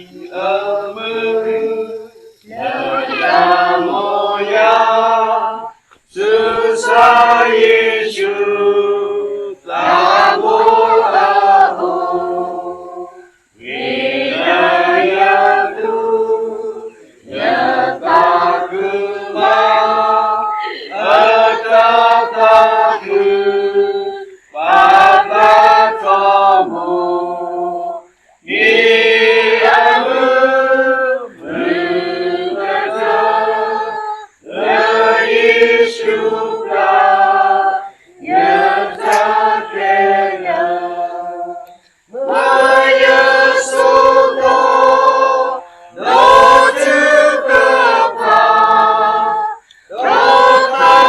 အမုၢ် လၢယမိၢ်ယၤ သုစၢ်ယ့ၣ်ၡူးသးဘိအအိၣ်, မ့ၢ်လၢယသူၣ် ယသးခုမး, အတၢ်သးခု ပာ်သးထီဘိ မ့ၢ်အမုၢ်မုၢ်ကတၢၢ်, လၢယ့ၣ်ၡူးပျၢ် ယတၢ်ခဲလၢာ်, မၢယဆိကမိၣ် ဒီးထုကဖၣ် ဒီး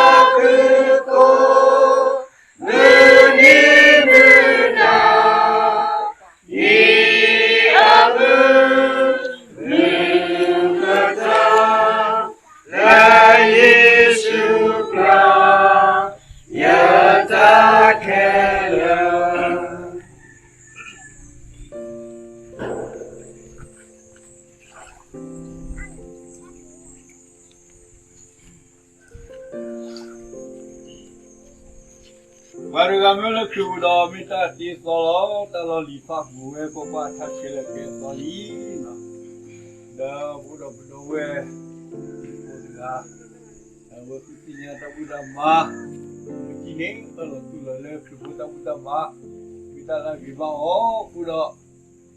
သးခုကိး မုၢ်နံၤမုၢ်နၤ, မ့ၢ်အမုၢ်မုၢ်ကတၢၢ်, လၢယ့ၣ်ၡူးပျၢ် ယတၢ်ခဲလၢာ်. ပှၤတဂၤမ့ၢ်လၢခရံာ်ပူၤဒီး မ့ၢ်တၢ်တ့အသီလီၤ. တၢ်လီၢ်လံၤဖးပူၤဝဲ ကွၢ်ကွၢ် ထါဆှဲးလၢကဲအသီလံနီၤ. ဒီးပအိၣ်ဒီးပဒီပုၢ်ဝဲၢ် ဖိတဂၤ အဝဲဃုသ့ၣ်ညါတၢ်ဘူၣ်တၢ်ဘါ, မ့ၢ်ထံၣ်န့ၣ် အၢၣ်လီၤတူၢ်လိာ်လၢခရံာ်ဖိတၢ်ဘူၣ်တၢ်ဘါ, မ့ၢ်တၢ်လၢအဂ့ၤဘၣ်အီၤအဃိဒီး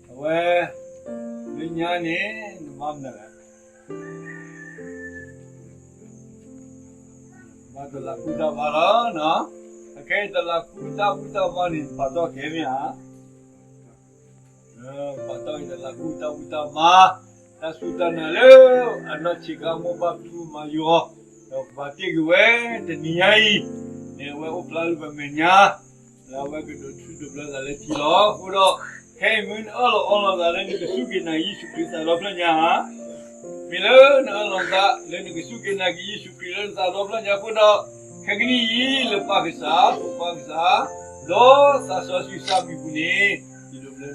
အဝဲ လၢညါန့ၣ် နဘၣ်မနုၤလဲၣ်. ဘၣ်တၢ်လၤကူၣ်တၢ်ဘါလီၤ. အခဲအံၤတၢ်လၤကူၣ်တၢ်ဘူၣ်တၢ်ဘါန့ၣ် ပာ်တီၢ်ခဲမ့ၢ်ဧါ. ပာ်တီၢ်အံၤတၢ်လၤကူၣ်တၢ်ဘူၣ်တၢ်ဘါ, တၢ်စူၢ်တၢ်နာ်လၢ အနီၢ်ဆံးခါမိၢ်ပၢ်ဖံးမၤယီၤ, ဒီးပာ်တ့ၢ်ကွံာ်ဝဲတနံၤညါအံၤ, န့ၣ်အဝဲအိၣ်ဖျါလၢပမဲာ်ညါ, လၢအဝဲကဒိးထူဒိးဘျၢသးလၢထံလီၤ. အဃိဒီး ခဲအံၤမ့ၢ်နအၢၣ်လီၤအီလီၤသးလၢနကစူၢ်က့ၤနာ်က့ၤယ့ၣ်ၡူးခရံာ်သးဒီဖျၢၣ်ညါဧါ. မ့ၢ်လၢနအၢၣ်လီၤသးလၢနကစူၢ်က့ၤနာ်က့ၤယ့ၣ်ၡူးခရံာ်လၢနသးဒီဖျၢၣ်ညါအဃိဒီး, ခဲကနံၣ်အံၤ လၢပၢ်ကစၢ်, ဖိခွါကစၢ်, ဒီးသးစီဆှံကစၢ်မံၤပူၤန့ၣ် ယဒိးဘျၢနၤလီၤ.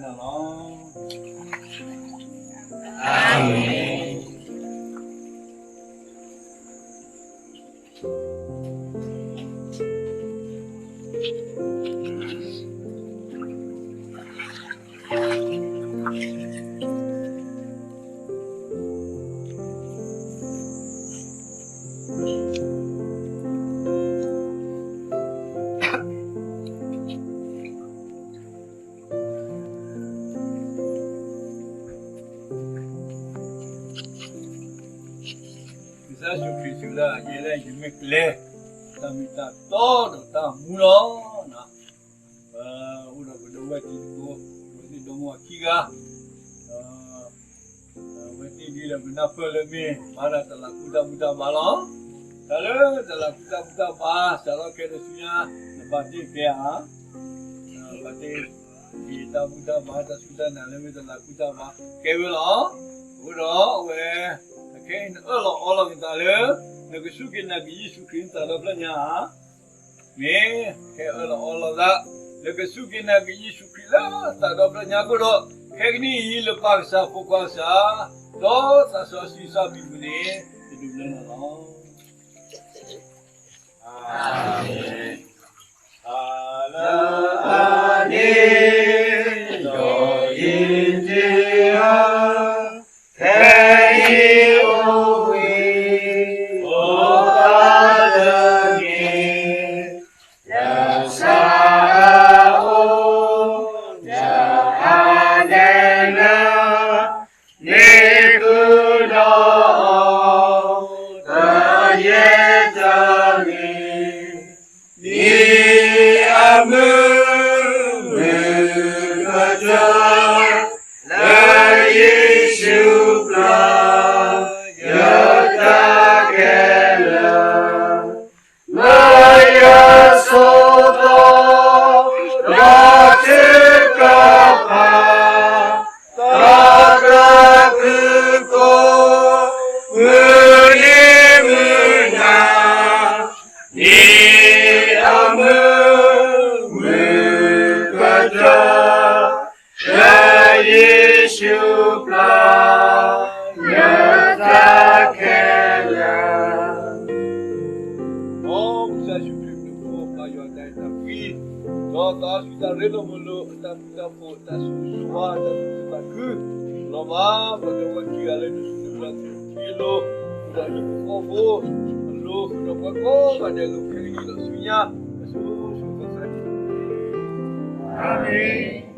အၤမ့ၣ်. ကစၢ်ယ့ၣ်ၡူးခရံာ်စံးလၢ ယဲလၢယမ့ၢ်ကျဲ, တၢ်မ့ၢ်တၢ်တီဒီးတၢ်မူလီၤ. ပအိၣ်ဒီးပဒီပုၢ်ဝဲၢ်တံၤသကိး, ပသ့ၣ်ဒီမါဝၤခံဂၤ, ဒီး အဝဲသ့ၣ်ဒ်လဲၣ်ပနၢ်ပၢၢ်လၢမ့ၢ်ဘၣ်ဒၣ်တၢ်လၤကူၣ်တၢ်ဘူၣ်တၢ်ဘါလီၤ. တၢ်လၢတၢ်လၤကူၣ်တၢ်ဘူၣ်တၢ်ဘါ စးထီၣ်ခဲလၢာ်ဆူညါ နဘၣ်တ့ၢ်ကဲဧါ. ဘၣ်တ့ၢ်က့ၤတၢ်ဘူၣ်တၢ်ဘါ တၢ်စူၢ်တၢ်နာ်လၢမ့ၢ်တၢ်လၤကူၣ်တၢ်ဘါ ကဲဝဲလီၤ. အဃိဒီးအဝဲ အခဲအံၤနအၢၣ်လီၤအီလီၤက့ၤသးလၢ နကစူၢ်က့ၤနာ်က့ၤယ့ၣ်ၡူးခရံာ်နသးဒီဖျၢၣ်ညါဧါ. မ့ၢ်ခဲအၢၣ်လီၤအီလီၤသး လၢကစူၢ်က့ၤနာ်က့ၤယ့ၣ်ၡူးခရံာ်လၢသးဒီဖျၢၣ်ညါအဃိဒီး, ခဲကနံၣ်အံၤလၢပၢ်ကစၢ် ဖိခွါကစၢ်, ဒီးသးစီဆှံကစၢ်မံၤပူၤန့ၣ် ယဒိးဘျၢနၤလီၤ. အၤမ့ၣ်. တၢ်လၢအန့ၣ် ဒီးယတဲဧါ, ဖဲယအိၣ်ဝံၤ အိၣ်သးတဂ့ၤ, လၢစးအအိၣ် ဒီးအနဲၣ်လၢ မ့ၢ်ဃုာ်ဒီးအီၤ ဒီးယဲတဂ့ၤ, မ့ၢ်အမုၢ်မုၢ်ကတၢၢ် လၢယ့ၣ်ၡူးပျၢ် ယတၢ်ခဲလၢာ် မၢယဆိကမိၣ် ဒီးထုကဖၣ် ဒီးသးခုကိး မုၢ်နံၤမုၢ်နၤ, မ့ၢ်အမုၢ်မုၢ်ကတၢၢ် လၢယ့ၣ်ၡူးပျၢ် ကစၢ်ယ့ၣ်ၡူးခရံာ်မံၤအဃိ ပၢ်ယွၤအတၢ်အဲၣ်တၢ်ကွံ, ဒီးသးစီဆှံတၢ်ရ့လိာ်မုာ်လိာ် အတၢ်ဘျုးတၢ်ဖှိၣ် အတၢ်ဆိၣ်ဂ့ၤဆိၣ်ဝါ အတၢ်သူၣ်ခုသးခု လီၤဘၣ် ပှၤဒီပုၢ်ဝဲၢ်ခံဂၤလၢနစုနပျၢ်သ့ၣ်တဖၣ်အလိၤ, ဒီးဟံၣ်ဖိဃီဖိအလိၤ, ဃုာ်ဒီးပှၤကိးဂၤဒဲးအလိၤ ခဲကနံၣ်ဒီးဆူညါ အစိၤစိၤဃၣ်ဃၣ်န့ၣ်, အၤမ့ၣ်.